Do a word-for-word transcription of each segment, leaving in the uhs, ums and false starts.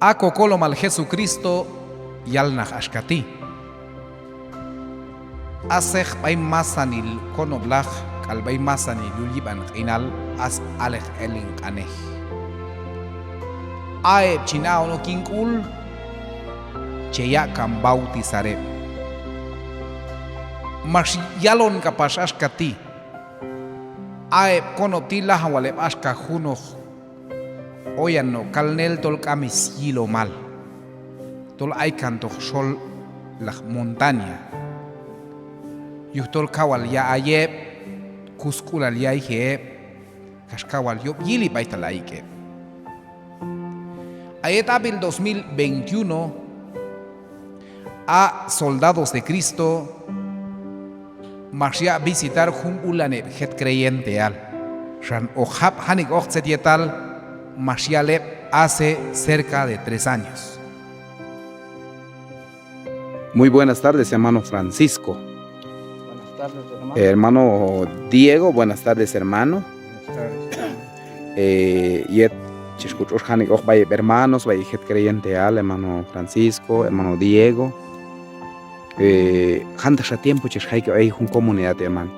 A Kokolomal Jesucristo yalnaq axka ti': Asek b'ay masanil konob'laq k'al b'ay masanil yul yib'an q'inal, as alek el hin q'anej. A heb' chin a'on ok yin k'ul, che yaq' kan bautizar heb'. Max yalon k'apax axka ti': A heb' konob' ti' lajan wal heb' axka junoq oyan no' kalnel tol k'am syilomal, tol aykantoq xol laj montaña, yujtol kaw wal ya'ay heb', kusk'ulal yayji heb', kax kaw wal yob' yili b'aytal ayik' heb'. A yet ab'il dos mil veintiuno, a Soldados de Cristo max yaq' visitar jun b'ulan heb' jet creyenteal, xan hoq jab' janik'oq tzet yetal max yal heb' hace cerca de tres años. Muy buenas tardes, hermano Francisco. Buenas tardes, hermano. Hermano Diego, buenas tardes, hermano. Buenas tardes, hermano. Eh, yet chex kotx'ox janik'oq b'ay heb' hermanos, b'ay heb' jet creyenteal, hermano Francisco, hermano Diego. Eh, jantaqxa tiempo chex jayok b'ay jun comunidad, hermano?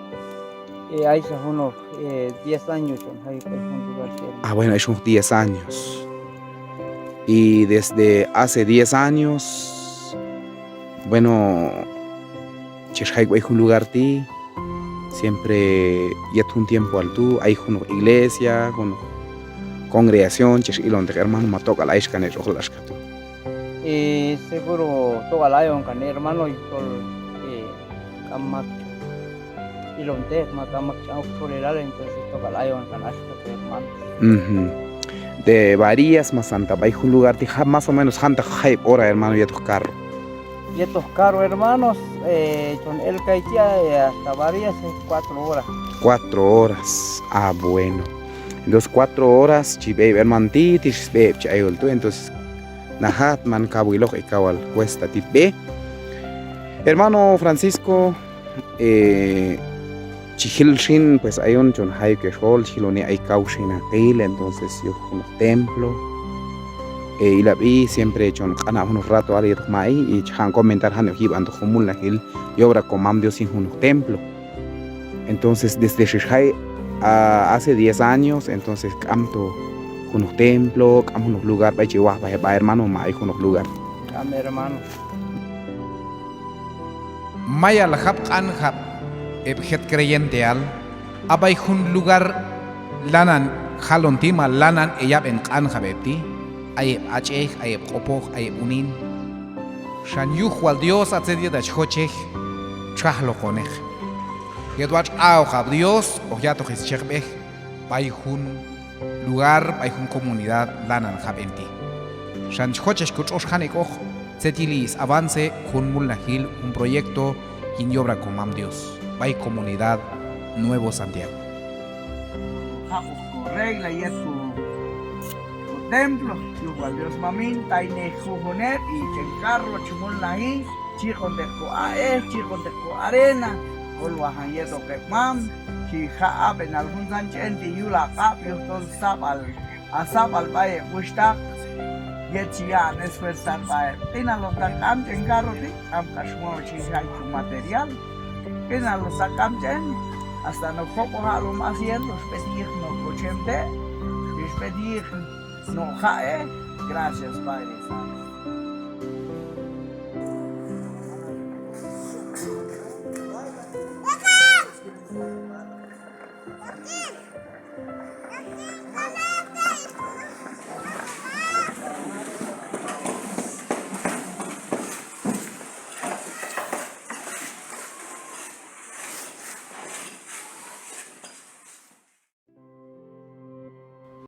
Eh, ayxa junoq, eh, diez años chon jayok b'ay jun lugar ti', hermano. Ah, bueno, ay junoq diez años. Y desde hace diez años, bueno, chex jayok b'ay jun lugar ti', siempre yet jun tiempoal tu', ay junoq iglesia, junoq congregación chex ilonteq, hermano, ma tok'al ayxkan heb' tx'oqlal axka tu'? Eh, seguro tok'al ayon kan, hermano, yujtol, eh, k'am mak ilonteq, ma k'am mak ch'an ok txolilal, entonces tok'al ayon kan axka tu', hermano. Mhm. De Barillas masanta b'ay jun lugar ti', ja-, más o menos jantaq jayeb' hora, hermano, yetoq carro? Yetoq carro, hermanos, eh, chon el kayti', eh, hasta Barillas, eh, cuatro horas. Cuatro horas. Ah, bueno. Entonces, cuatro horas chi b'ey heb' hermano ti', ti' sb'ey heb' chi ayol tu', entonces, najat man kawiloq, eh, kaw wal cuesta tit b'e. Hermano Francisco, eh, chi jil xin, pues, ayon chon jayok hexol, chi jiloni ay kaw xinaqil, entonces, yuj junoq templo. Eh, ilab'i siempre chon q'anjab' junoq ratoal yetoq ma'i, y chi ja'on comentar janik'oq yib'antoq jun mulnajil yobra komam Dios yin junoq templo. Entonces, desde xex jay, a, hace diez años, entonces, k'amto junoq templo, k'am junoq lugar b'ay chi wajb'aj heb'a, hermano, ma ay junoq lugar? K'am, hermano. Mayal jab' q'anjab' heb' jet creyenteal, a b'ay jun lugar lanan jalon ti' ma lanan heyab'en q'anjab' heb' ti', ay heb' ach'ej, ay heb' q'opoj, ay heb' unin. Xan yuj wal Dios a tzet yetal chi jochej, txajloqoneq. Yet watx' a'oqab' Dios, hoq ya'toq schejb'ej b'ay jun lugar, b'ay jun comunidad lanan jab'en ti'. Xan chi jochej kotx'ox janik'oq tzet yili savance jun mulnajil, jun proyecto yin yobra komam Dios b'ay comunidad Nuevo Santiago. Jab'oq koregla yet ko, kotemplo, yuj wal Dios mamin, taynej jujun heb', y ch'en carro chi mulnaji, chi yiqonteq ko a'ej, chi yiqonteq ko arena, kolwajan yetoq heb' mam, chi jaq' ab'enal juntzan ch'en ti' yul haq'ab' yujtol sab'al, a sab'al b'ay heb' wuxhtaq, yet chi ya'on esforzar sb'a heb'. Q'inaloq ta k'am ch'en carro ti', k'am kax modo chi jay ko material. Q'inaloq ta k'am ch'en, hasta no' job'oj aq'lom asiento, xb'et yiq no' kotxem te', xb'et yiq no' jaq'e. Gracias, Padre Santo.